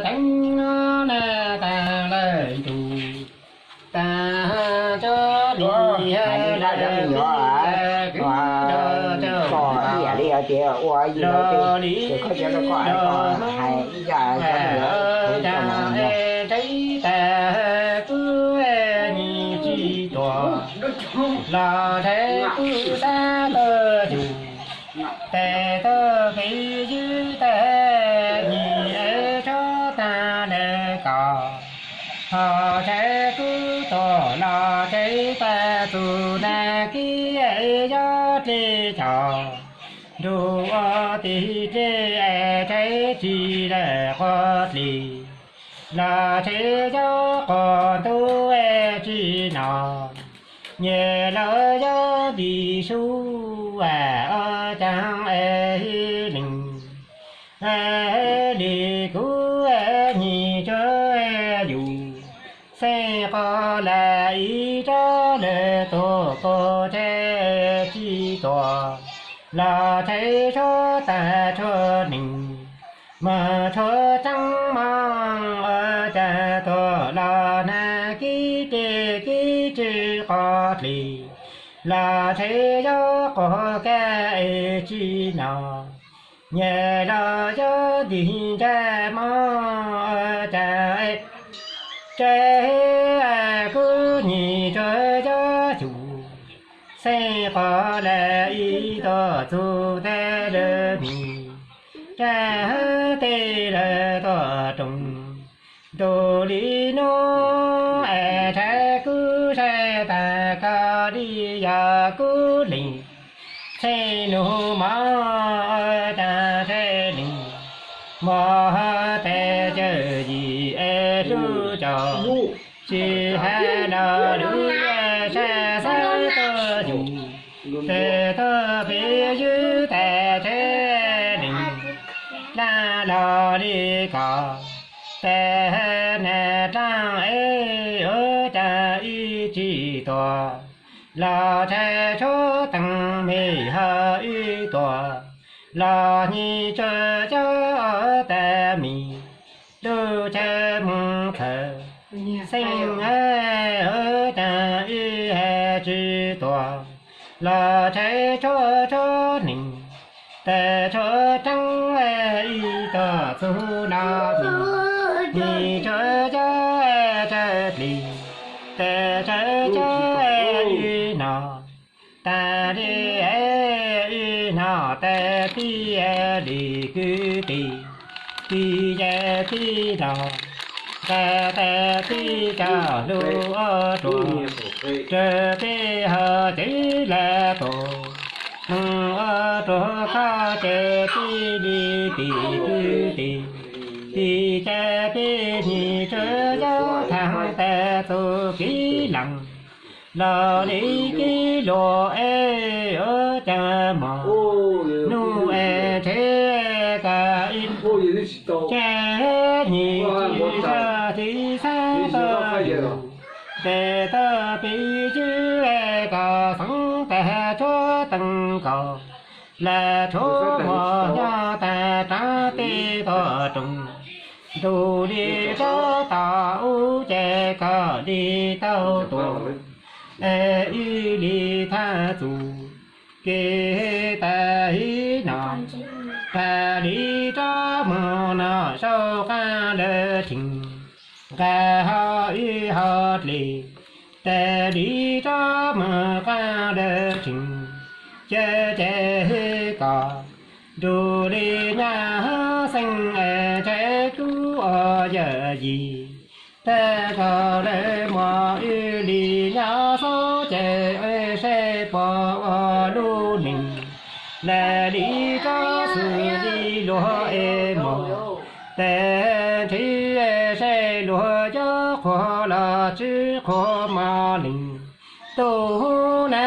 Teeb no na tas lawm ntus, tas cov lis hais li no cov me nyuam, koj ib yam li hais tias ua yim los li koj cov lawv koj hais koj hais ib yam cov me nyuam tas nteb tas kuv nyiam tsis tuam los nteb kuv xav tuaj yug. Tes tuaj kev ywg tag nyiam es tsob tag le kom, ho tsev kub tuam los tsev tag txug nag kib es yob dlej caum nrug ua tim dlej es tsev tsis lawm quav dlig los tsev yob quas ntub es tsis nom. Nyem los yob ntim sub ua caag es lees li kuv nyim tsuag yug, xeeb qos lawm ib tsob lawm tuam tuam tsev tsis tuam los tsev tshuav tag tshuav nees, mas tshuav tseeb mas ua cas tuam los nag kib dlej kib tsis quav dlig los tsev yob quas kaj es tsis nom. Nyem los yob ntim ntsaj mog ua cas tsev kuv nyim tsuag yob yug, xeeb qos lawm ib tuam txug tes lawm mis, raj tej lawm tuam roos. Ntus li nub es rhawv kuv saib tag koj li yog kuv lees, tsheej nug mov ua cas tsheej lees, mos tes cawm yim es lub caum, tsis hais los lub sab xab tuaj yug, tes tuaj peb ywg tas tsheej lees, dlaab los li kom, tes nag dlaab es ua cas ib tsis tuam, los tshaib tshuav teeb mej ho ib tuam, los nyim tsuag cob tas mis, lub chaw moog txhawm, xeeb ua cas ib hais tsis tuam, los tshaib tshuav tshuav nees, tes tshuav tseeb ib tuam txug los nyim tsuag cob tsawg dlig, tes tsawg cob ib nom, tas li ib nom tes tij li kwv tij, tij ces tij los, nqa tes tij coj lug ua ruam, rau peb ho cev lawm tuam, ua ruam koj ces tij li tim kwv tij, tij ces peb nyim tsuag cob thaam tes txug kev lees, los li kev luam es ua cas mos, nub es ntshe koj ib, ces nyim tsis sab tib xav tuaj yug, tes tuaj peb ywg koj xeeb tas tshuav teeb nkaus, lawm tshuav mos nyob tas raav tej tuam roos, ntus li tsob tom ub ces koj li tau tuam, es ib li thaj txug kev tas ib nom, tas li rov moog noj sau qaab lawm tsees, nqa ho ib ho dlej, tas li rov moog qaab lawm tsees, ces ces kom nrug li nyab xeeb es ntshe kuv ua yawm yim, tas kom lawm mos ib li nyab xoob ces saib puas ua lub neej, lawm li rov xwm li luag es mos, tes ntshe saib luag yuav qhuas los tsis qhuas mos leej tub na.